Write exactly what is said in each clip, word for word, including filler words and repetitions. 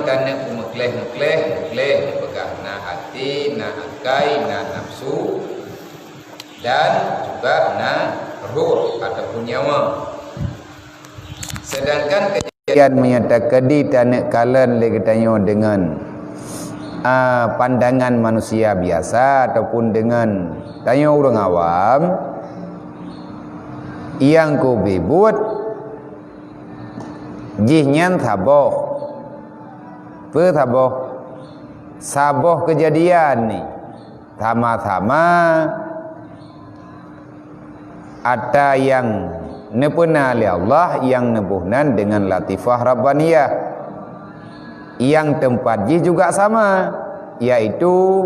Taneuk peumeukleh-meukleh, meukleh, meupeugah na até, na akai, na nafsu, dan juga na roh ataupun nyawa. Sedangkan kejadian meunyoe teukeudi taneuk kalon lé geutanyoe deungon, a, pandangan manusia biasa ataupun deungon tanyoe ureuëng awam, nyang keubeue buet jih nyan saboh. Peue saboh? Saboh keujadian ni sama-sama ata nyang neupeuna lé Allah nyang neuboh nan deungon latifah rabbaniyah. Nyang teumpat jih juga sama, yaitu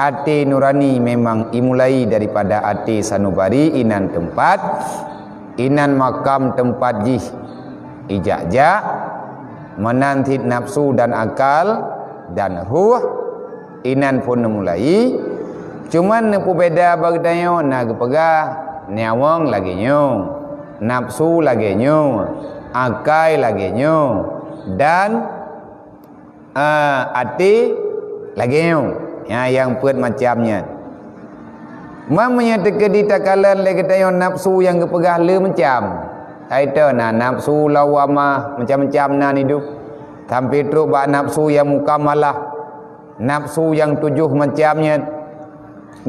até nurani memang imulai daripada até sanubari inan teumpat, inan makam teumpat jih ijak-jak, meunan cit nafsu dan akal dan ruh, inan phon neumulai. Cuman neupeubeda bak geutanyoe na geupeugah nyawöng lagée nyoe, nafsu lagée nyoe, akai lagée nyoe, dan, a, até lagée nyoe. Ya, nyang peuet macam nyan. Man meunyoe teukeudi takalon lé geutanyoe nafsu nyang geupeugah le macam. Hai teu na nafsu lawamah macam-macam na nidu. Sampai trok bak nafsu nyang mukamalah. Nafsu nyang tujoh macam nyan.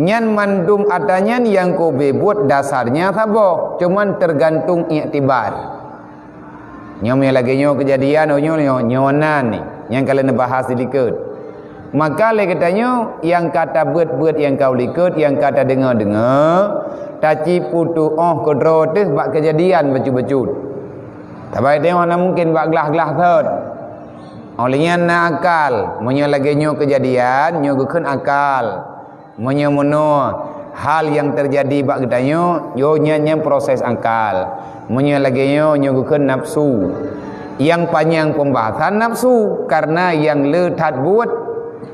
Nyan mandum ata nyan nyang keubeue buet dasarnya saboh, cuman teugantung iktibar. Nyoe meunyoe lagée nyoe keujadian, oh nyoe, nyoe, nyoe nan ni, nyang ka lheueh neubahas di likot. Maka lé geutanyoe nyang ka tabeuet-beuet nyang ka u likot, nyang ka tadeungoe-deungoe, taci putôh óh keudroe teuh bak keujadian bacut-bacut. Tabai teuh hana mungken bak glah-glah thot. Óh lheueh nyan na akal. Meunyoe lagée nyoe keujadian, nyoe geukheun akal. Meunyoe meunoe hal nyang teujadi bak geutanyoe, yo nyan, nyan proses akal. Meunyoe lagée nyoe, nyoe geukheun nafsu. Nyang panyang peumbahasan nafsu, karena nyang le that buet,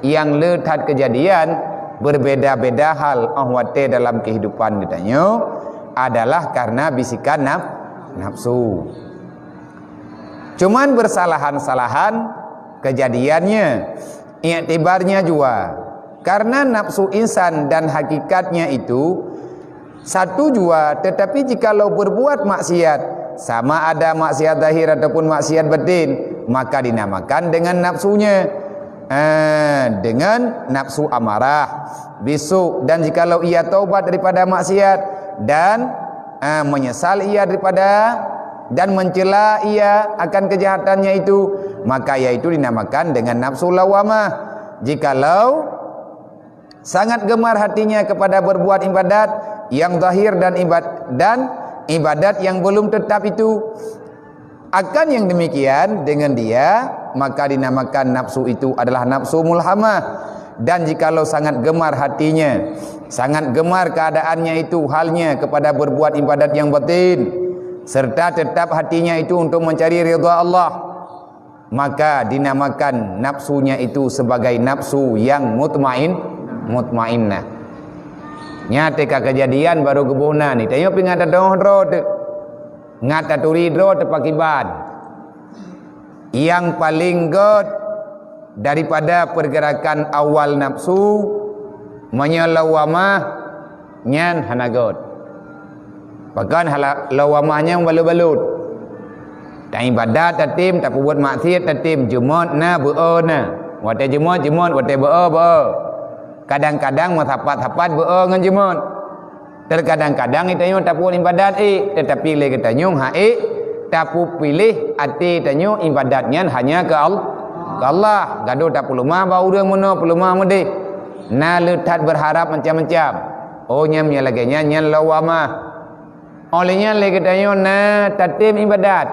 nyang le that keujadian, beubeda-beda hal óh watée dalam keuhidupan geutanyoe adalah karena bisikan naf-, nafsu. Cuman beusalahan-salahan keujadiannya, iktibarnya jua. Karena nafsu insan dan hakikatnya itu satu jua, tetapi jikalau berbuat maksiat, sama ada maksiat zahir ataupun maksiat batin, maka dinamakan dengan nafsunya. Ah, dengan nafsu amarah, bisu, dan jikalau ia taubat daripada maksiat dan, ah, menyesal ia daripada dan mencela ia akan kejahatannya itu, maka ia itu dinamakan dengan nafsu lawamah. Jikalau sangat gemar hatinya kepada berbuat ibadat yang zahir dan ibad-, dan ibadat yang belum tetap itu, akan yang demikian dengan dia, maka dinamakan nafsu itu adalah nafsu mulhamah. Dan jikalau sangat gemar hatinya, sangat gemar keadaannya itu, halnya kepada berbuat ibadat yang batin, serta tetap hatinya itu untuk mencari ridha Allah, maka dinamakan nafsunya itu sebagai nafsu yang mutmain-, mutmainnah. Nyan teuka keujadian baru geuboh na ni. Tanyoe pih ngat tadoh droe teuh. Ngat taturi droe teuh pakiban. Nyang paleng gét daripada pergerakan awal nafsu, meunyoe lawamah, nyan hana gét. Pakon hala-, lawamah nyan balut-balut. Taibadat tatem, tapeubuet maksiat tatem, jeumot na, beu-o na. Watée jeumot, jeumot, watée beu-o, beu-o. Kadang-kadang meusapat-sapat beu-o ngon jeumot. Teukadang-kadang geutanyoe tapeubuet ibadat ék, teutapi lé geutanyoe hana ék tapeupiléh até tanyoe ibadat nyan hanya keu Al-, keu Allah. Gadôh tapeuleumah bak ureuëng meunoe, peuleumah meudéh. Na le that beurharab macam-macam. Oh, nyan nyang lagée nyan, nyan lawamah. Óh lheueh nyan lé geutanyoe na tatem ibadat.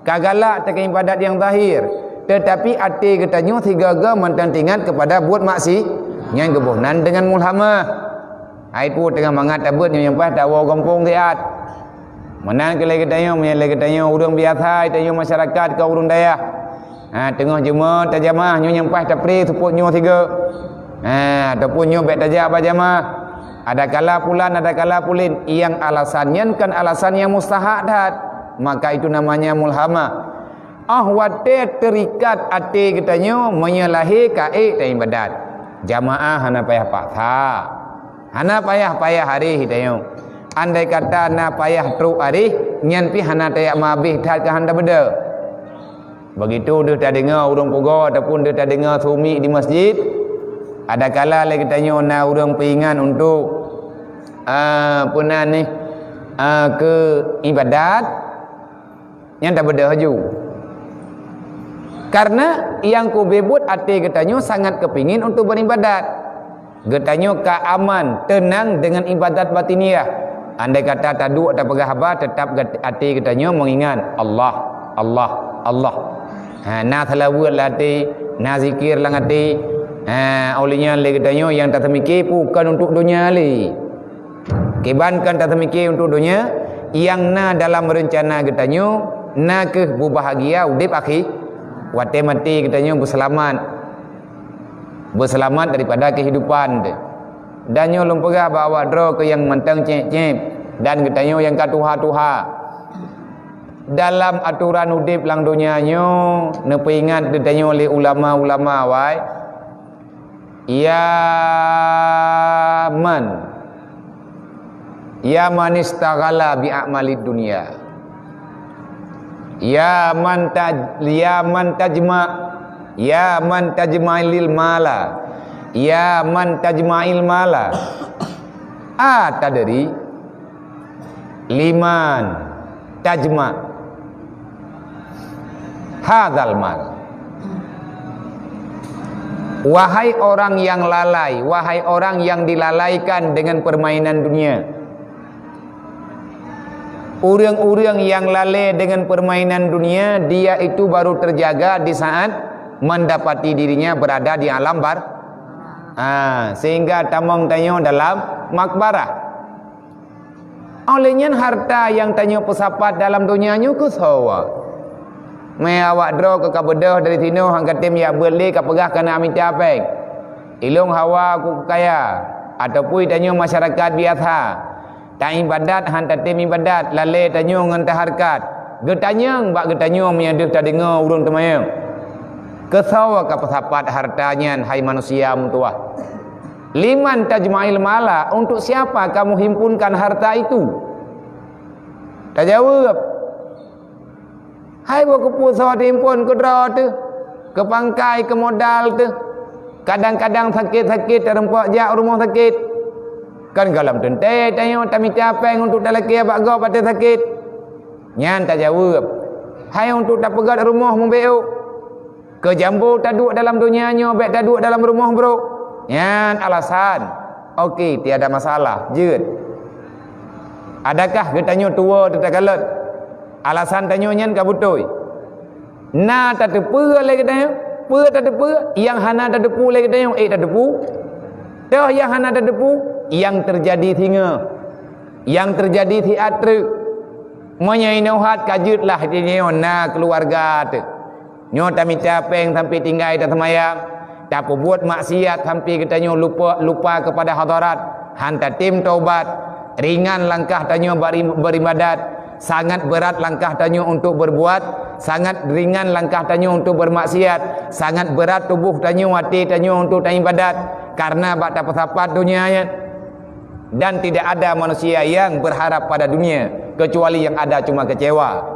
Ka galak teuka ibadat nyang zahir, teutapi até geutanyoe sigoe-goe mantong teuingat keupada buet maksi-, nyan geuboh nan deungon mulhamah. Hai peue teungoh mangat tabeuet nyoe nyang paih tawoe gampông siat. Meunan keuh lé geutanyoe, meunyoe lé geutanyoe ureuëng biasa, tanyoe masyarakat ka ureuëng dayah. Ha, teungoh jeumot tajamaah nyoe nyang paih tapré seupôt nyoe sigoe. Ha, ataupun nyoe bék tajak bak jamaah. Adakala pulan, adakala pulin, nyang alasan nyan kan alasan nyang mustahak that, maka itu namanya mulhamah. Oh watée teurikat até geutanyoe meunyoe lahé ka ék taibadat. Jamaah hana payah paksa. Hana payah-payah hareh geutanyoe. Andai kata na payah trok hareh, nyan pih hana tajak meuhabéh that keu hana beudôh. Begitu deuh tadeungoe ureuëng pugoe ataupun deuh tadeungoe sumiek di masjid, adakala lé geutanyoe na ureuëng peuingat untuk, ah, peue nan nih, ah, keu ibadat, nyan tabeudôh laju. Karena nyang kubeuet até geutanyoe sangat keupingin untuk beribadat. Geutanyoe ka aman, teunang deungon ibadat batiniah. Andai kata taduek tapeugah haba, teutap gat-, até geutanyoe meungingat Allah, Allah, Allah. Ha, na seulaweuet lam até, na zikir lam até. Ha, oleh nyan lé geutanyoe nyang taseumike bukon untuk donya lé. Kiban kon taseumike untuk donya, nyang na dalam reuncana geutanyoe na kheueh bubahgia udeb akhé. Watée maté geutanyoe beuseulamat. Beuseulamat daripada kehidupan teuh. Dan nyoe lôn peugah bak awak droe keu nyang mantong céb-céb, dan geutanyoe nyang ka tuha-tuha. Dalam atoran udeb lam donya nyoe, neupeuingat geutanyoe lé ulama-ulama awai, "Ya man, ya man istaghala bi a'malid dunya." Ya man taj-, ya man tajma, ya man tajma'il mala, ya man tajma'il mala. A tadri liman tajma hadzal mal. Wahai orang yang lalai, wahai orang yang dilalaikan dengan permainan dunia. Ureuëng-ureuëng nyang lalée deungon peurmainan dunia, dia itu baru terjaga di saat mendapati dirinya berada di alam bar-, ha, sehingga tamong tanyoe dalam makbarah. Oleh nyan harta nyang tanyoe peusapat dalam donya nyoe keu soe? Mé awak droe keu ka beudôh dari sinoe han katem jak beuet lé ka peugah kana mita péng. Ilong hawa ku kaya, ataupun tanyoe masyarakat biasa. Taibadat han tatem ibadat, lalée tanyoe ngon tahareukat. Geutanyong bak geutanyoe meunyoe deuh tadeungoe ureuëng teumanyong, "Keu soe ka peusapat harta nyan, hai manusia meutuwah? Liman tajma'il mala, untuk siapa kamu himpunkan harta itu?" Tajaweueb, "Hai boh keupeue soe teuimpon keu droe teuh, keu pangkai, keu modal teuh. Kadang-kadang sakét-sakét tarumpok jak u rumoh sakét. Kan gohlom teuntée tanyoe tamita péng untuk talakée bak gob watée sakét." Nyan tajaweueb, "Hai untuk tapeugét rumoh mubeuôk. Keu jambo taduek dalam donya nyoe bék taduek dalam rumoh brok." Nyan alasan. Oke, tiada masalah. Jeuet. Adakah geutanyoe tuwoe teuh takalon? Alasan tanyoe nyan ka beutôi. Na tateupeue lé geutanyoe? Peue tateupeue? Nyang hana tateupeue lé geutanyoe, ék tateupeue. Toh nyang hana tateupeue, nyang teujadi singoh, nyang teujadi siat treuk. Meunyoe inoe hat ka jeuet lah di nyoe na keuluwarga teuh. Nyoe tamita péng sampai tinggai taseumayang, tapeubuet maksiat sampai geutanyoe lupa, lupa kepada hadarat, han tatem taubat, ringan langkah tanyoe bari-, beribadat, sangat berat langkah tanyoe untuk berbuat, sangat ringan langkah tanyoe untuk bermaksiat, sangat berat tuboh tanyoe, até tanyoe untuk taibadat, karena bak tapeusapat donya nyan. Dan tidak ada manusia yang berharap pada dunia, kecuali yang ada cuma kecewa.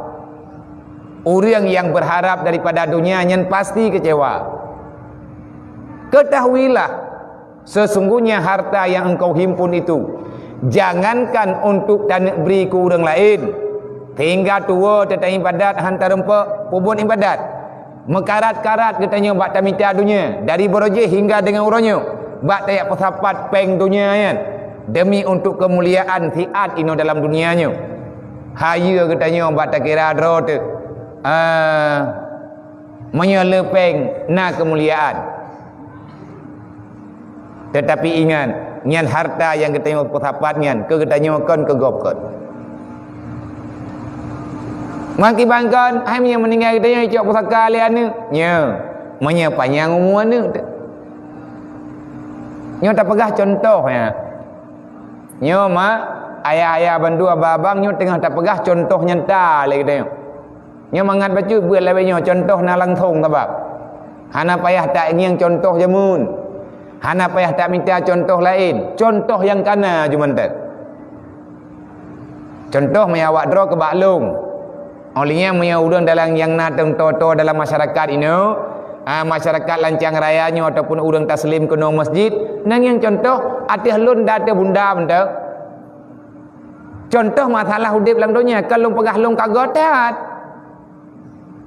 Ureuëng nyang berharap daripada dunia nyan pasti kecewa. Ketahuilah, sesungguhnya harta yang engkau himpun itu, jangankan untuk taneuk bri keu ureuëng laén, sehingga tuwoe teuh taibadat han tarumpok peubuet ibadat. Meukarat-karat geutanyoe bak tamita dunia, dari barô jih hingga deungon uroe nyoe, bak tajak peusapat péng dunia nyan, demi untuk keumuliaan siat inoe dalam dunia nyoe. Hayeue geutanyoe bak takira droe teuh, ah, meunyoe le péng na keumuliaan. Teutapi ingat, nyan harta nyang geutanyoe peusapat nyan keu geutanyoe kon keu gob kon. Meukiban kon, hai meunyoe meuninggai geutanyoe icok pusaka lé aneuëk, nyoe, meunyoe panyang umu aneuëk teuh. Nyoe tapeugah cuntoh nyan. Nyoe mak, ayah-ayah bandua abang-abang nyoe teungoh tapeugah cuntoh nyata lé geutanyoe. Nyoe mangat bacut buet lawét nyoe, contoh na langsong sabab. Hana payah tangieng contoh jameun. Hana payah tamita contoh laén. Contoh nyang kana jumantang. Contoh, meunyoe awak droe keubah lôn. Óh lheueh nyan, meunyoe ureuëng dalam nyang na teuntô-tô dalam masyarakat inoe, ah, masyarakat Lancang Raya nyoe ataupun ureuëng taslim keunoe masjid, nang nyang contoh, ateueh lôn dan ateueh bunda mantong. Contoh masalah udeb lam donya, kon lôn peugah lôn ka göt that.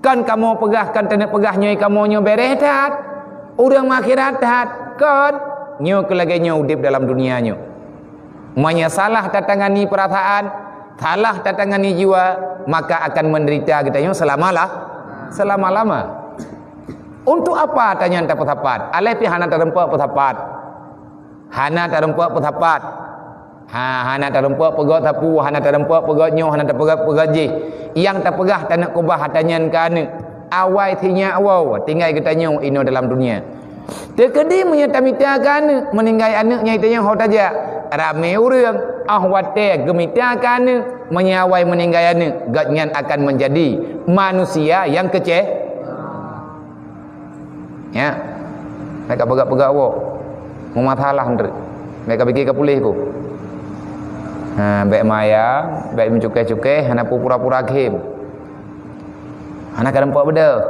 Kon kamoe peugah, kon taneuk peugah nyoe kamoe nyoe bereh that. Ureuëng akhirat that, kon. Nyoe keu lagée nyoe udeb dalam donya nyoe. Meunyoe salah tatangani peurasaan, salah tatangani jiwa, maka akan menderita geutanyoe selama lah, selama-lama. Untuk apa tanyan tapeusapat? Alai pih hana tareumpok peusapat. Hana tareumpok peusapat. Ha, hana tareumpok peugöt sapu, hana tareumpok peugöt nyoe, hana tapeugöt peugöt jih. Nyang tapeugah taneuk keubah ata nyan keu aneuëk. Awai sinyak woe tinggai geutanyoe inoe dalam dunia. Teukeudi meunyoe tamita keu aneuëk, meuninggai aneuëk nyan tanyoe ho tajak. Ramé ureuëng, óh watée geumita keu aneuëk, meunyoe awai meuninggai aneuëk, gobnyan akan menjadi manusia nyang keucé. Ya. Bék ka peugah-peugah woe. Meumasalah nteuk. Bék ka pike ka puléh ku. Ha, bék maya, bék meucukeh-cukeh, hana pura-pura khém. Hana kareumpok beudôh.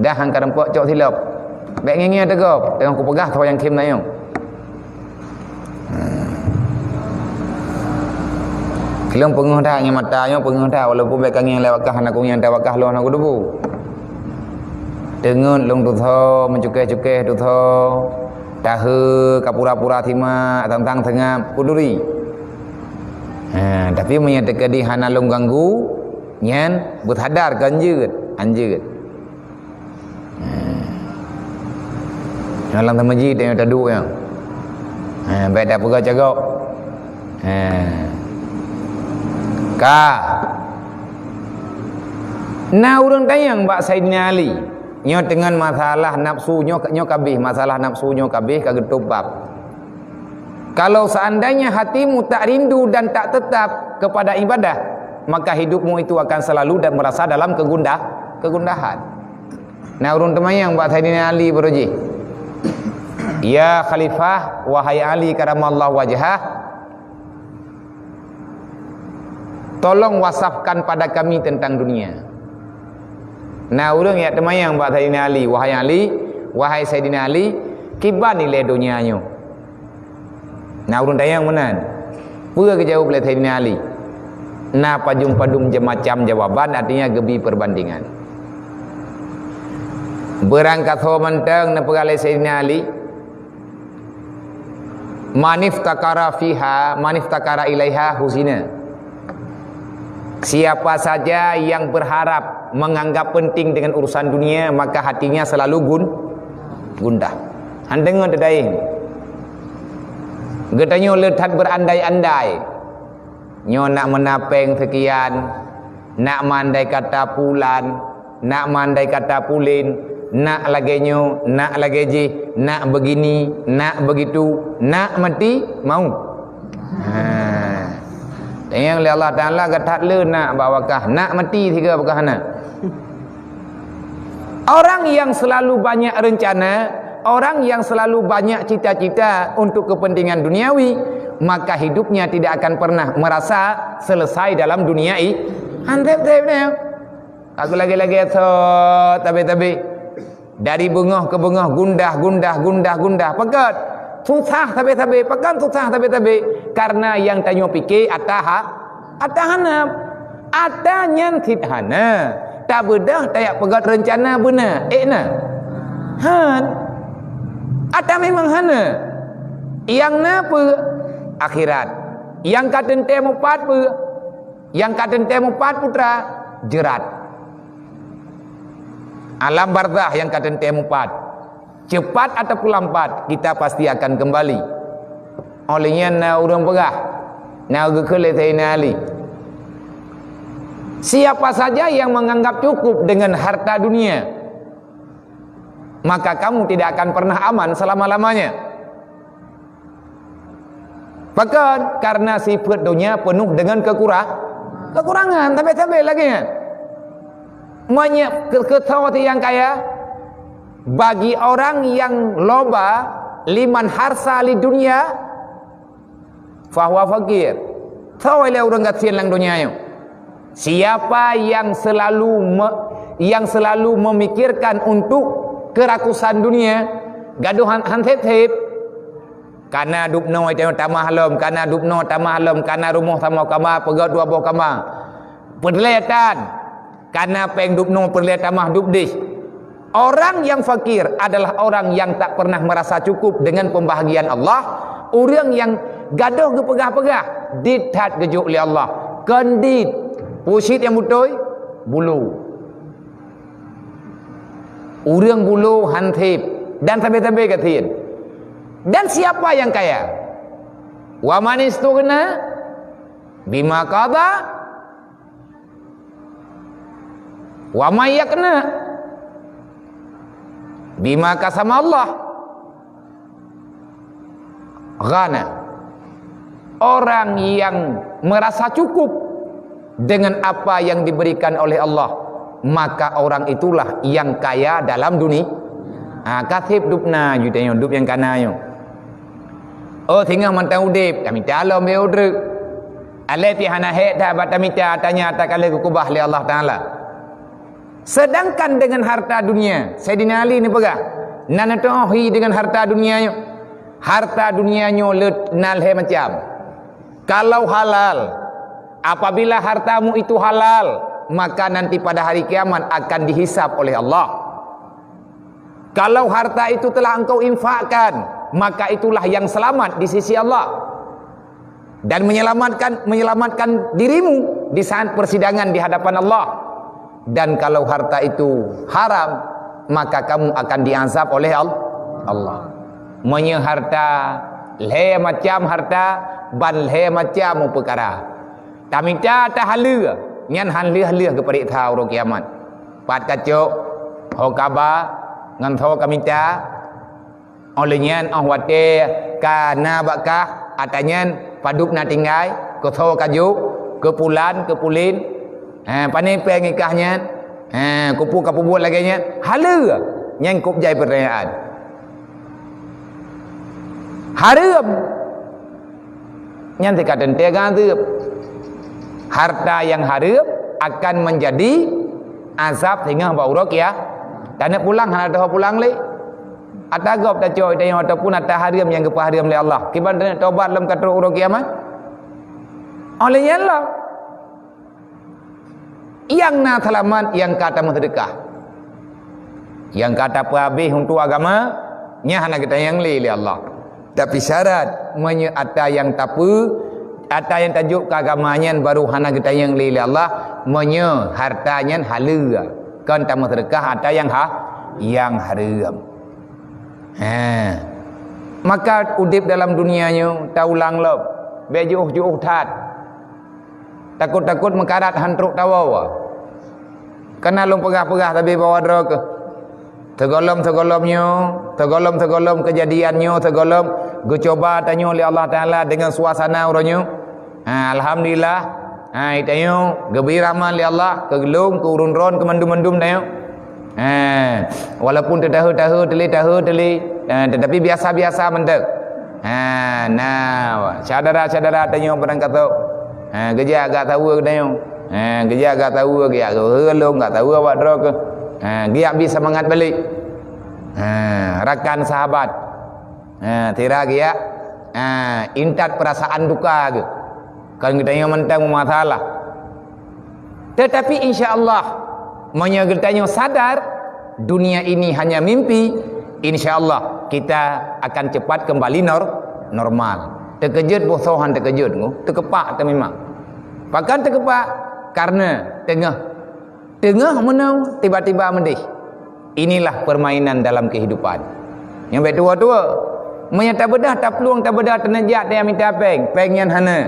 Dah han kareumpok cok silop. Bék ngieng-ngieng teugop, teungoh kupeugah soe nyang khém na nyoe. Lôn peungeuh that ngon mata nyoe, peungeuh that, walaupun bék ka ngieng lé wakah, hana kungieng that wakah lôn hana kudebu. Teungeut lôn tusoe, meucukeh-cukeh tusoe, tahe ka pura-pura simak, tang-tang seungab, kuduri. Ha, tapi meunyoe teukeudi hana lôn ganggu, nyan beusadar keu anjeut, anjeut. Ha. Nyoe lam teumeuji teuh nyoe taduek nyoe. Ha, bék tapeugah cagok. Ha. Ka. Na ureuëng tanyong bak Saidina Ali. Nyoe teungon masalah nafsu, nyoe, nyoe kabeh, masalah nafsu nyoe kabeh ka geutôb bab. Kalau seandainya hatimu tak rindu dan tak tetap kepada ibadah, maka hidupmu itu akan selalu dan merasa dalam kegundah, kegundahan. Na ureuëng teumanyong bak Saidina Ali baroe jih, "Ya Khalifah, wahai Ali karamallahu wajhah, tolong wasafkan pada kami tentang dunia." Na ureuëng jak teumanyong bak Saidina Ali, "Wahai Ali, wahai Saidina Ali, kiban ilée donya nyoe?" Na ureuëng tanyong meunan. Peue geujaweueb lé Saidina Ali? Na padum-padum macam jawaban, artinya geubi perbandingan. Beurangkasoe mantong neupeugah lé Saidina Ali, "Maniftakara fiha, maniftakara ilaiha huzina." Siapa saja yang berharap, menganggap penting dengan urusan dunia, maka hatinya selalu gun-, gundah. Han deungoe teudaih. Geutanyoe le that berandai-andai. Nyoe nak meunan péng seukian, nak mandai kata pulan, nak mandai kata pulen, nak lagée nyoe, nak lagée jih, nak begini, nak begitu, nak mati mau. Ha. Tanyong lé Allah Taala, "Gata le nak bak wakah, nak mati siga bak wakah na?" Orang yang selalu banyak rencana, orang yang selalu banyak cita-cita untuk kepentingan duniawi, maka hidupnya tidak akan pernah merasa selesai dalam dunia i-, han theb-theb nyoe. Aku lagée-lagée soe tabe-tabe. Dari beungoh ke beungoh, gundah, gundah, gundah, gundah. Pakon susah sabe-sabe, pakon susah sabe-sabe. Karena nyang tanyoe pike ata ha-, ata hanap. Ata nyan cit hana. Tabeudôh tajak peugöt reuncana beuna. Ék na? Han. Ata memang hana. Nyang na peue? Akhirat. Nyang ka teuntée mupat peue? Nyang ka teuntée mupat putra, jeurat. Alam barzakh nyang ka teuntée mupat. Cepat ataupun lambat, kita pasti akan kembali. Óh lheueh nyan na ureuëng peugah, na geukheun lé Saidina Ali, "Siapa saja yang menganggap cukup dengan harta dunia, maka kamu tidak akan pernah aman selama-lamanya." Pakon? Karena sifeuet donya peunoh deungon keukura-, keukurangan. Sabe-sabe lagée nyan. Meunyoe keu-, keu soe nyang kaya, bagi orang yang loba liman harsa lid dunya, fahuwa faqir. Soe lé ureuëng gasien lam donya nyoe? Siapa yang selalu me-, yang selalu memikirkan untuk kerakusan dunia, gadoh han, han sép-sép. Kana dubnoe tamah lom, kana dubnoe tamah lom, kana rumoh saboh kama, peugöt dua boh kama. Peureulée tan, kana péng dubnoe peureulée tamah dubdeh. Orang yang fakir adalah orang yang tak pernah merasa cukup dengan pembahagian Allah. Ureuëng nyang gadoh geupeugah-peugah, dit that geujok lé Allah. Kon dit, pusit nyang beutôi, bulo. Ureuëng bulo han sép dan sabe-sabe gasien. Dan siapa yang kaya? Wa man istughna bima qada wa man yaqna bima qasama Allah ghana. Orang yang merasa cukup dengan apa yang diberikan oleh Allah, maka orang itulah yang kaya dalam dunia. Ha, ka sép dubna ju tanyoe, dub nyang kana nyoe. Oh, singoh mantong udép, tamita lom beu treuk. Aléh pih hana hék that bak tamita, tanya takalheueh geukeubah lé Allah Taala. Sedangkan dengan harta dunia, Saidina Ali neupeugah, na neuteu'oh hi dengan harta dunia nyoe. Harta dunia nyoe le na lhée macam. Kalau halal, apabila hartamu itu halal, maka nanti pada hari kiamat akan dihisab oleh Allah. Kalau harta itu telah engkau infakkan, maka itulah yang selamat di sisi Allah dan menyelamatkan, menyelamatkan dirimu di saat persidangan di hadapan Allah. Dan kalau harta itu haram, maka kamu akan diazab oleh Al-, Allah. Meunyoe harta, lhée macam harta, ban lhée macam peukara. Tamita tahaleue, nyan han lheueh-lheueh geupareksa uroe kiamat. Pat kacok, ho kaba, ngon soe kamita, óh lheueh nyan óh watée ka na bak kah, atra nyan padub na tinggai, keu soe kajok, keu pulan, keu pulin, ha, pane péng i kah nyan, ha, keupeue kapeubuet lagée nyan, haleue, nyan kôb jai peutanyaan. Hareuem. Nyan teuka teuntée geuazeueb. Harta nyang hareuem akan menjadi azab singoh bak uroe kiamat. Taneuk pulang hana teuho pulang lé. Atra gob tacok tanyoe ataupun atra hareuem nyang geupeuhareuem lé Allah. Kiban taneuk tobat lom ka trok uroe kiamat. Óh lheueh nyan lom. Nyang na seulamat nyang ka tameuseudeukah. Nyang ka tapeuhabéh untuk agama, nyan hana geutanyong lé, lé Allah. Tapi syarat, meunyoe atra nyang tapeu-, atra nyang tajok keu agama nyan baru hana geutanyong lé, lé Allah, meunyoe harta nyan haleue, kon tameuseudeukah atra nyang ha-, nyang hareuem. He. Maka udeb dalam dunia nyoe taulang lom, bék jiôh-jiôh that. Takot-takot meukarat han trok tawoe. Kana lôn peugah-peugah sabe bak droe keuh. Sigohlom-sigohlom nyoe, sigohlom-sigohlom keujadian nyoe, sigohlom geucuba tanyoe lé Allah Taala deungon suasana uroe nyoe. Ha, alhamdulillah. Ha, tanyoe geubri rahmat lé Allah keu lôn, keu ureuëng droen, keu mandum-mandum tanyoe. Ha, walaupun teutahe-tahe, teulé-tahe, teulé, ha, tetapi biasa-biasa mantong. Ha, na, syedara-syedara tanyoe barangkasoe. Ha, geujak gak saweue tanyoe. Ha, geujak gak saweue, geujak saweue lôn, gak saweue awak droe keuh. Ha, geujak bi seumangat balek. Ha, rakan sahabat. Ha, sira geujak, ha, intat peurasaan duka geuh. Kon geutanyoe mantong meumasalah. Tetapi insya Allah, meunyoe geutanyoe sadar, dunia ini hanya mimpi, insya Allah kita akan cepat kembali nor-, normal. Teukeujot boh soe han teukeujot, ngu, teukeupak teumimang. Pakon teukeupak? Karena teungoh, teungoh meunoe tiba-tiba meudeh. Inilah permainan dalam kehidupan. Nyang bék tuwo-tuwo. Meunyoe tabeudah taplueng, tabeudah teuneujak, taya mita péng, péng nyan hana.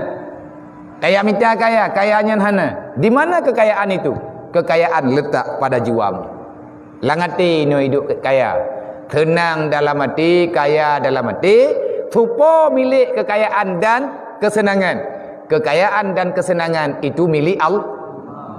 Taya mita kaya, kaya nyan hana. Di mana kekayaan itu? Kekayaan letak pada jiwamu. Lam até nyoe idup kaya. Seunang dalam até, kaya dalam até, supo milék kekayaan dan kesenangan. Kekayaan dan kesenangan itu milik Al-,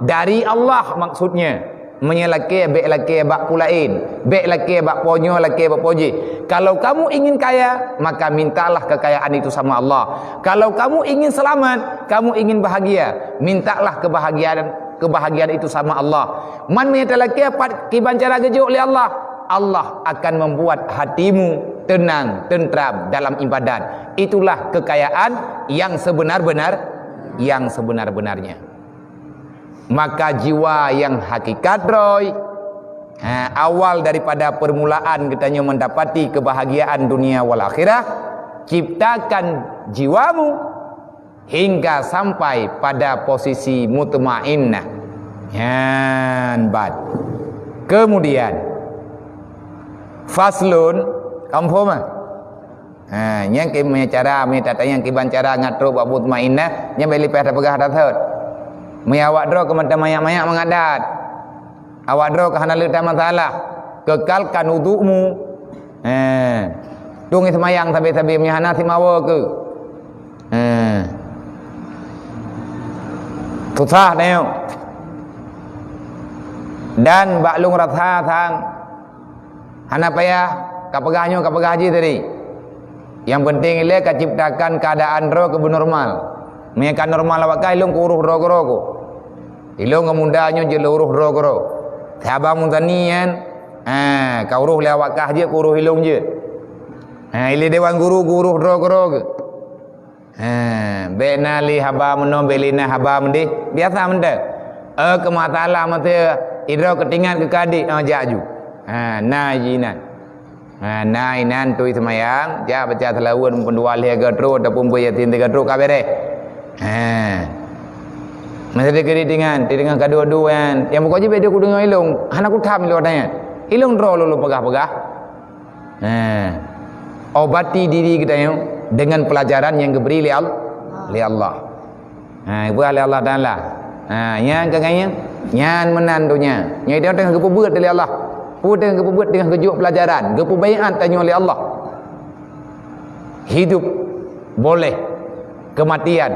dari Allah maksudnya. Meunyoe lakée, bék lakée bak peue laén. Bék lakée bak po nyoe, lakée bak po jih. Kalau kamu ingin kaya, maka mintalah kekayaan itu sama Allah. Kalau kamu ingin selamat, kamu ingin bahagia, mintalah kebahagiaan, kebahagiaan itu sama Allah. Man meunyoe talakée pat kiban cara geujok lé Allah, Allah akan membuat hatimu tenang, tentram dalam ibadat. Itulah kekayaan yang sebenar-benar, yang sebenar-benarnya. Maka jiwa yang hakikat droe, ha, awal daripada permulaan geutanyoe mendapati kebahagiaan dunia wal akhirah, ciptakan jiwamu hingga sampai pada posisi mutmainnah. Nyan ban. Kemudian, faslun, kamu faham, ah? Ha, nyang keu meunyoe cara, meunyoe tatanyong kiban cara ngat trok bak mutmainnah, nyan bék lipéh tapeugah that-that. Meunyoe awak droe keu mata manyak-manyak mangat that. Awak droe keu hana le that masalah. Kekalkan udukmu. Ha. Tueng seumayang sabe-sabe meunyoe hana simawa keu. Ha. Susah tanyoe. Dan bak lôn rasa sang Hana payah kapeugah nyoe, kapeugah jih tadi. Nyang penting ilée kaciptakan keuadaan droe keu beunormal. Meunyoe ka normal awak kah, ilôn keu uroh droe keudroe. Ilôn ngon muda nyoe jeuet lôn uroh droe keudroe. Saban mutani nyan, ha, ka uroh lé awak kah jeuet, keu uroh ilôn jeuet. Ha, ilée dewan guru geu uroh droe keudroe. Ha, bék na lé haba meunoe, bék lé na haba meudéh. Biasa mantong. Eh, keu masalah masa idroe keutingat keu kadi, oh, jak ju. Ha, na jinan. Ha, na inan tui seumayang, jak baca seulaweuet meupeudua lhée ka trok ataupun peuet Yasin ka trok ka beres. Ha. Masa dikeuri tingan, tingan ka duek-duek nyan. Nyang pokok jih bék deuh kudeungoe ilôn, hana kutham ilôn nyan. Ilôn droe lôn peugah-peugah. Ha. Obati diri geutanyoe dengan pelajaran yang geubri lé Al-, lé Allah. Ha, geubri lé Allah Taala. Ha, nyang keu nyan, nyan meunan donya. Nyoe tanyoe teungoh geupeubeuet lé Allah. Peue teungoh geupeubeuet, teungoh geujok pelajaran, geupeubaiat tanyoe lé Allah. Hidup boleh, kematian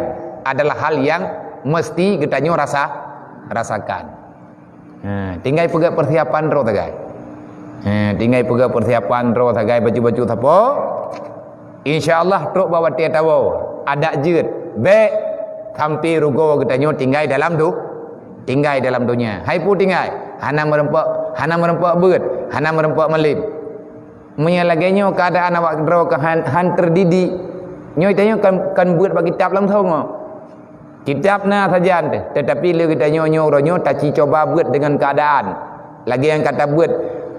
adalah hal yang mesti geutanyoe rasa, rasakan. Ha, tinggai peugét persiapan droe sagai. Ha, tinggai peugét persiapan droe sagai, bacut-bacut sapo. Insya Allah trok bak watée tawoe, adak jeuet, bék sampai rugoe geutanyoe tinggai dalam do-, tinggai dalam donya. Hai peue tinggai, hana meureumpok, hana meureumpok beuet, hana meureumpok malem. Meunyoe lagée nyoe keuadaan awak droe keu han, han teudidik, nyoe tanyoe kan, kan beuet bak kitab langsong. Kitab na sajan teuh, tetapi lé geutanyoe nyoe uroe nyoe taci cuba beuet deungon keuadaan. Lagée nyang ka tabeuet,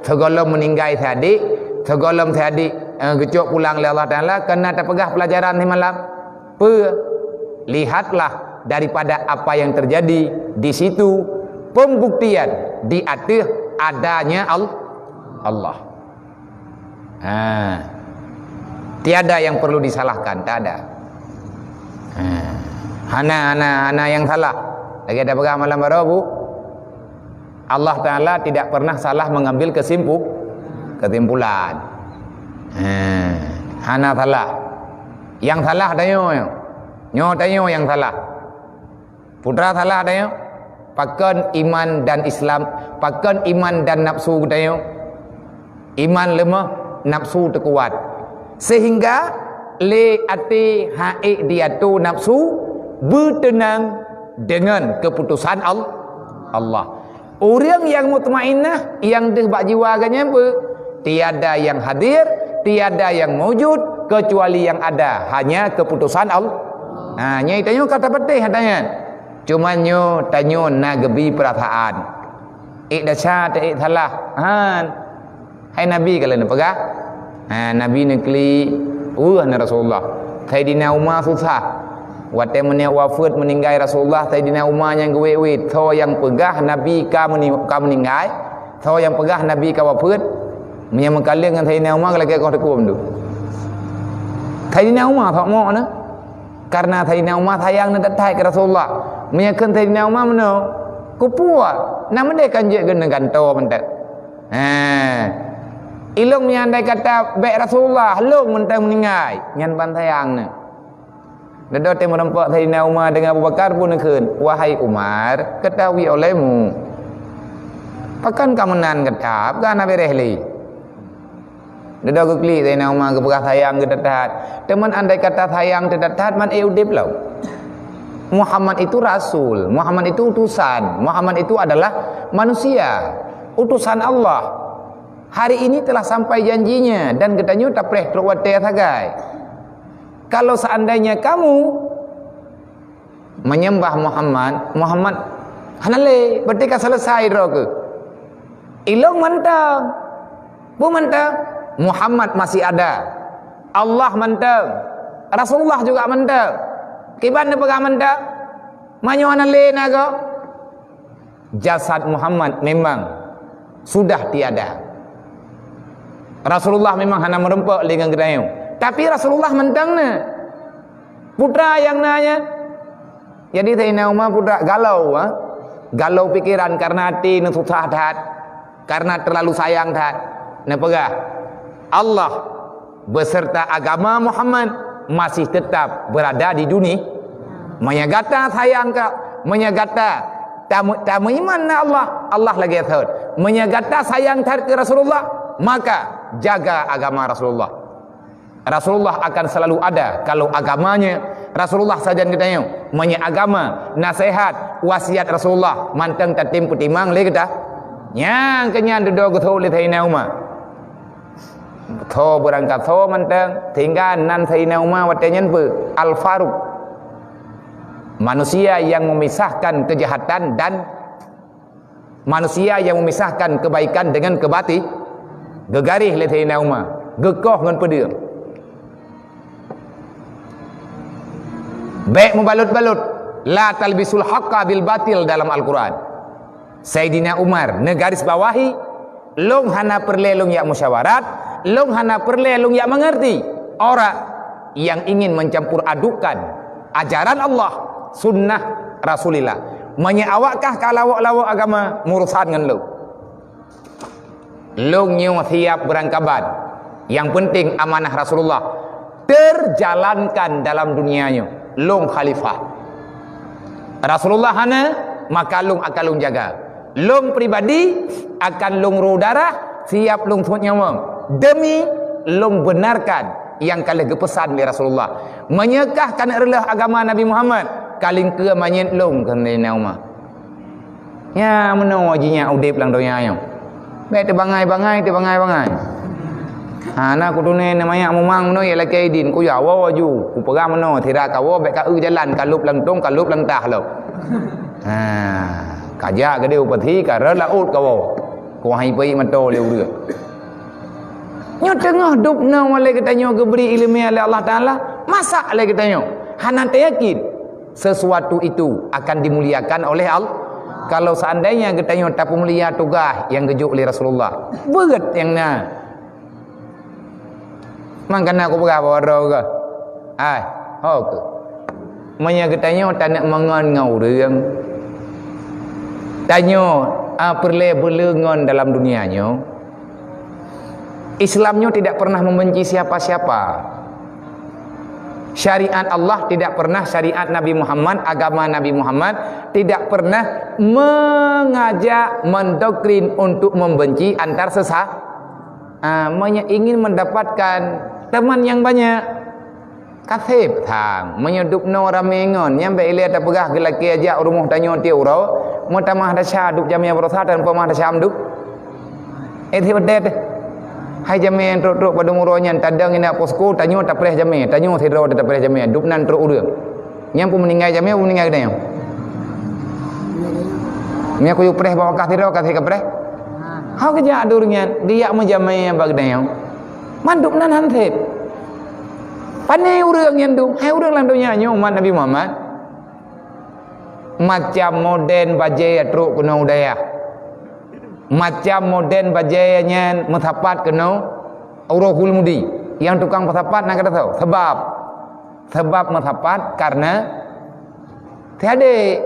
sigohlom meuninggai si adik, sigohlom si adik, eh, geucok pulang lé Allah Taala, ka na tapeugah peulajaran simalam. Peue? Lihatlah daripada apa yang terjadi di situ, pembuktian di ateueh adanya Al-, Allah. Ha. Tiada yang perlu disalahkan, tak ada. Ha. Hana, hana, hana nyang salah. Lagée tapeugah malam baroe, Bu. Allah Taala tidak pernah salah mengambil kesimpu-, kesimpulan. Ha. Hana salah. Nyang salah tanyoe. Nyoe tanyoe nyang salah. Putra salah tanyoe, pakon iman dan Islam, pakon iman dan nafsu geutanyoe? Iman leumoh, nafsu teukuat. Sehingga lé até han ék diato nafsu beuteunang deungon keuputosan Al-, Allah. Ureuëng nyang mutmainnah nyang deuh bak jiwa geuh nyan peue? Tiada yang hadir, tiada yang maujud, kecuali yang ada hanya keuputosan Al-, ha, nyan tanyoe ka tapatéh ata nyan. Cuma nyoe tanyoe na geubi peurasaan. Ék desya teuék salah. Han. Hai Nabi ka lheueh neupeugah. Ha, Nabi neuklik, weueh na Rasulullah. Saidina Umar susah. Watée meuniet wafeuet meuninggai Rasulullah, Saidina Umar nyang geuwét-wét. Soe nyang peugah Nabi ka meuni-, ka meuninggai? Soe nyang peugah Nabi ka wafeuet? Meunyoe meukaleng ngon Saidina Umar, lakée koh teukum tu. Saidina Umar sok mok na. Karena Saidina Umar sayang na that-that keu Rasulullah. Meunyoe kheun Saidina Umar meunoe, kupuwa, na meudeh kan jeuet keuneuk gantoe mantong. He. Ilong meunyoe andai kata bék Rasulullah, lôn mantong meuninggai, nyan ban sayang na. Dudoe teumeureumpok Saidina Umar deungon Abu Bakar pun kheun, "Wahai Umar, ketahui olehmu, Pakon ka meunan gata, ka hana beres lé. Dudoe geuklik Saidina Umar geupeugah sayang geuh that-that. Teuma andai kata sayang that-that, man ék udeb lom. Muhammad itu rasul, Muhammad itu utusan, Muhammad itu adalah manusia, utusan Allah. Hari ini telah sampai janjinya dan geutanyoe tapreh trok watée sagai. Kalau seandainya kamu menyembah Muhammad, Muhammad hana lé, berarti ka selesai droe keuh. Ilong mantong. Peue mantong? Muhammad masih ada. Allah mantong. Rasulullah juga mantong. Kiban neupeugah mantong? Meunyoe hana lé na goe, jasad Muhammad memang sudah tiada. Rasulullah memang hana meureumpok lé ngon geutanyoe. Tapi Rasulullah mantong na. Putra nyang na nyan. Jadi Saidina Umar putra galau, ha? Galau pikiran karena até neususah that, karena terlalu sayang that. Neupeugah, Allah beserta agama Muhammad masih tetap berada di dunia. Meunyoe gata sayang ka, meunyoe gata tamu-, tameuiman na Allah, Allah lagée thot. Meunyoe gata sayang that keu Rasulullah, maka jaga agama Rasulullah. Rasulullah akan selalu ada kalau agamanya Rasulullah sajan geutanyoe. Meunyoe agama, nasihat, wasiat Rasulullah mantong tatem peutimang lé gata. Nyang keunyan dudoe geutho lé Saidina Umar. Tho beurangkat tho mantong, sehingga nan Saidina Umar watée nyan peue? Al-Faruq. Manusia yang memisahkan kejahatan dan manusia yang memisahkan kebaikan dengan kebati-, geugaréh lé Saidina Umar, geukoh ngon peudeueng. Bék mubalot-balot, "La talbisul haqqa bil batil" dalam Al-Quran. Saidina Umar neugaris bawahi, lôn hana peureulée lôn jak musyawarat, lôn hana peureulée lôn jak mengerti orang yang ingin mencampur adukan ajaran Allah, sunnah Rasulillah. Meunyoe awak kah ka lawok-lawok agama, meurusan ngon lôn. Lôn nyoe siap beurangkaban. Nyang penting amanah Rasulullah terjalankan dalam dunia nyoe. Lôn khalifah. Rasulullah hana, maka lôn akan lôn jaga. Lôn pribadi akan lôn rô darah, siap lôn sot nyawöng demi lôn benarkan nyang ka lheueh geupeusan lé Rasulullah. Meunyoe kah ka neureulôh agama Nabi Muhammad, ka lingkeue manyét lôn keuneuk na uma. Nyan meunoe jinyak udeb lam donya nyoe. Bék teubangai-bangai, teubangai-bangai. Ha, na kutuné na manyak mumang meunoe, ya lakée idin, kuya woe laju. Kupeugah meunoe, sira kawoe bék ka eu jalan, ka lôb lam tông, ka lôb lam tah lom. Ha, kajak geude upati, ka rot laôt kawoe. Kuhai peuék mantong lé ureuëng. Nyoe teungoh dub noe lé geutanyoe geubri iéleumé lé Allah Taala, masa lé geutanyoe hana tayakin sesuatu itu akan dimuliakan oleh Allah. Kalau seandainya geutanyoe tapeumulia tugaih nyang geujok lé Rasulullah, beuet nyang na. Mangkana kupeugah bak droe geuh, hai, ho keuh. Meunyoe geutanyoe taneuk meungon ngon ureuëng, tanyoe, a, peureulée beuleungon dalam dunia nyoe, Islam nyoe tidak pernah membenci siapa-siapa. Syariat Allah tidak pernah, syariat Nabi Muhammad, agama Nabi Muhammad tidak pernah mengajak, mendoktrin untuk membenci antar sesa-, ah, meunyoe ingin mendapatkan teman yang banyak, kaseb thang. Meunyoe dub noe ramé ngon, nyan bék ilée tapeugah geulakée jak rumoh tanyoe tiep uroe, meutamah desya dub jamé baroesa tanpa mah desya dub. Eh, tiep deh. Hai jamé trok-trok padum uroe nyan tadong inak posko, tanyoe tapreh jamé, tanyoe sidroe tapreh jamé, dub nan trok ureuëng. Nyan pun meuninggai jamé, pun meuninggai geutanyoe. Meunyoe kuyue preh bak wakah sidroe, ka si kapreh. Hau geujak dum ureuëng nyan, geujak meujamé bak geutanyoe. Mandum nan hansét. Pané ureuëng nyan dum, hai ureuëng lam donya nyoe umat Nabi Muhammad. Macam moden bajée trok keunoe u dayah. Macam moden bajée nyan meusapat keunoe u Ruhul Mudi. Nyang tukang peusapat na gata tho. Sebab, sebab meusapat karena tiadek.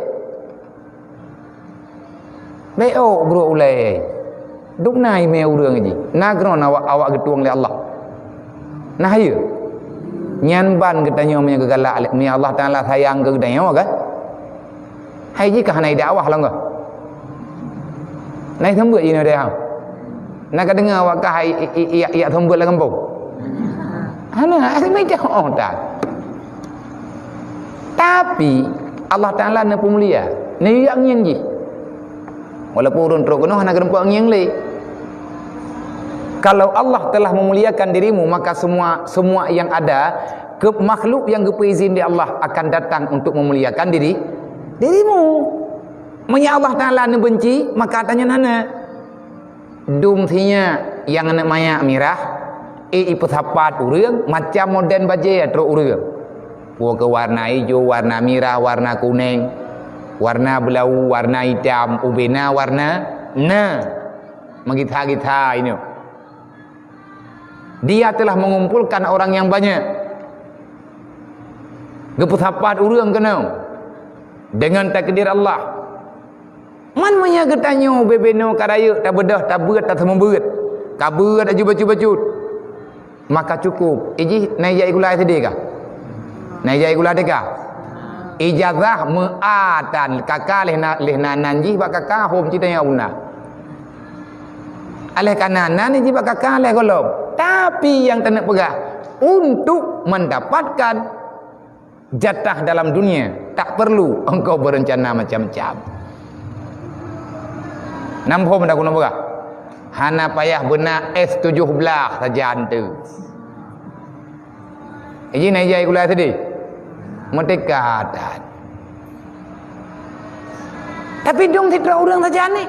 Bék ôk brok ulée. Dub na imé ureuëng jih. Na keunoe awak, awak geutueng lé Allah. Nah, hayeue. Nyan ban geutanyoe meunyoe geugalak lé, meunyoe Allah Taala sayang keu geutanyoe kan? Hai jih ka hana dakwah lom kah? Na seumeubeuet jinoe deh, ha? Na ka deungoe awak kah i-, i-, i-, yak, yak seumeubeuet lam gampông? Hana, asai mita, oh, tak. Tapi, Allah Ta'ala neupeumulia. Neujak ngieng jih. Walaupun ureuëng trok keunoe hana geureumpok ngieng lé. Kalau Allah telah memuliakan dirimu, maka semua, semua yang ada, ke makhluk yang geupeuizin di Allah akan datang untuk memuliakan diri, dirimu. Meunyoe Allah Ta'ala neubenci, maka tanyoe hana. Dum sinyak nyang aneuk manyak mirah, eh, ipeusapat ureuëng, macam model bajée trok ureuëng. Peue keu warna ijo, warna mirah, warna kunéng, warna beulau, warna itam, ubena warna na. Meugitha-githa inoe. Dia telah mengumpulkan orang yang banyak. Geupeusapat ureuëng keunoe dengan takdir Allah. Man meunyoe geutanyoe bubena ka rayeuk tabeudôh, tabeuet, taseumeubeuet, ka beuet aju bacut-bacut, maka cukup. Ijih na ijak sikula SD kah? Na ijak sikula TK? Ijazah meu'ah tan, ka ka lheueh na, lheueh na nan jih bak ka ka hom cit tanyoe bunda. Lheueh ka na nan jih bak ka ka lheueh gohlom. Tapi nyang taneuk peugah, untuk mendapatkan jatah dalam dunia, tak perlu engkau berencana macam-macam. Nam phom dah guna peugah. Hana payah beuna S tujuh belas saja hantu. Ijih na ijak sikula SD? Merdeka that. Tapi dong sidroe ureuëng saja ni.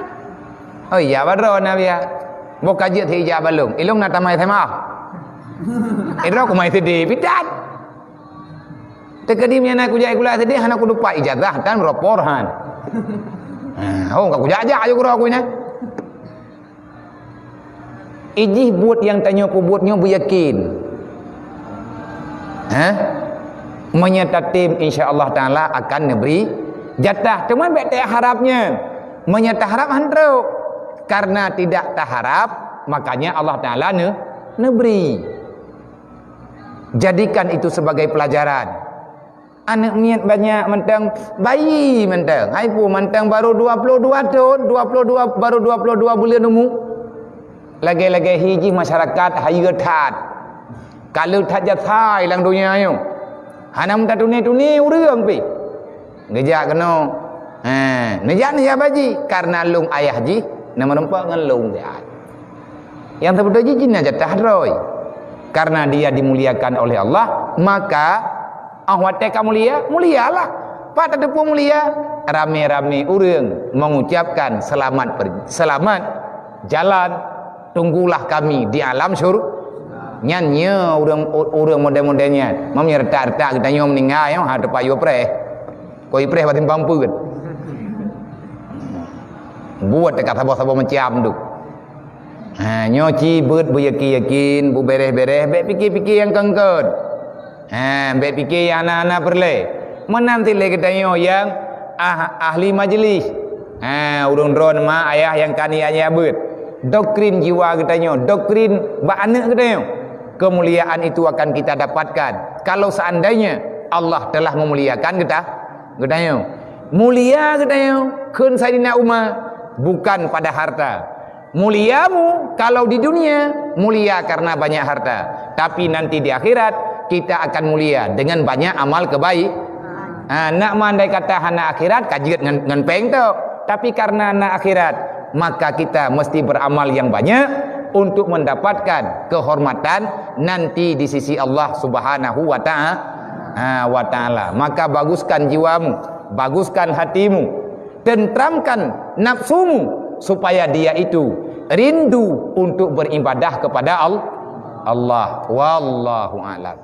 Oh iya, badroe na biya. Boh ka jeuet si ijak balong. Ilong na tamai SMA. Idroe kumai SD pitan. Teukeudi meunyoe na kujak sikula SD, hana kudupat ijazah dan rapor han. Ha, oh, ka kujak-jak aju keudroe ku nyan. Ijih buet nyang tanyoe peubuet nyoe beuyakin. Hah? Meunyoe tatem, insya Allah Ta'ala akan neubri jatah. Teuma bék taharab nyan. Meunyoe taharab han trok. Karena tidak taharab, makanya Allah Ta'ala ne-, neubri. Jadikan itu sebagai pelajaran. Aneuk miet banyak mantong, bayi mantong. Hai pu mantong baru dua puluh dua thon, dua puluh dua, baru dua puluh dua buleuen umu. Lagée-lagée hi jih masyarakat hayeue that. Ka le that jasai lam donya nyoe. Hana meutatuné-tuné ureuëng pih. Geujak keunoe. Ha, neujak, neujak baji karena lôn ayah jih na meureumpok ngon lôn siat. Nyang teubeutôi jih jih na jatah droe. Karena dia dimuliakan oleh Allah, maka, ah, watée ka mulia, mulialah. Pat tateupeue mulia, ramé-ramé ureuëng mengucapkan selamat per-, selamat jalan, tunggulah kami di alam syur-, nyan nyoe ureuëng, ureuëng model-model nyan. Meunyoe retak-retak geutanyoe meuninggai, ha, teupayue preh. Koi preh bak simpang peuet. Buet teuka saboh-saboh macam tu. Ha, nyoe ci beuet beuyakin-yakin, beuberéh-beréh, bék pike-pike nyang kengkot. Ha, bék pike nyang hana-hana peureulée. Meunan cit lé geutanyoe nyang ah-, ahli majlis. Ha, ureuëng droe ma ayah nyang ka niat-niat beuet. Doktrin jiwa geutanyoe, doktrin bak aneuk geutanyoe. Kemuliaan itu akan kita dapatkan kalau seandainya Allah telah memuliakan geuta-, geutanyoe. Mulia geutanyoe, kheun Saidina Umar, bukan pada harta. Muliamu kalau di dunia, mulia karena banyak harta. Tapi nanti di akhirat, kita akan mulia dengan banyak amal kebaik. Ha, nak meundai kata hana akhirat, ka jeuet ngon, ngon péng tu. Tapi karena na akhirat, maka kita mesti beramal yang banyak untuk mendapatkan kehormatan nanti di sisi Allah Subhanahu wa ta'a-, ha, wa Ta'ala. Maka baguskan jiwamu, baguskan hatimu, tentramkan nafsumu supaya dia itu rindu untuk beribadah kepada Al-, Allah. Wallahu a'lam.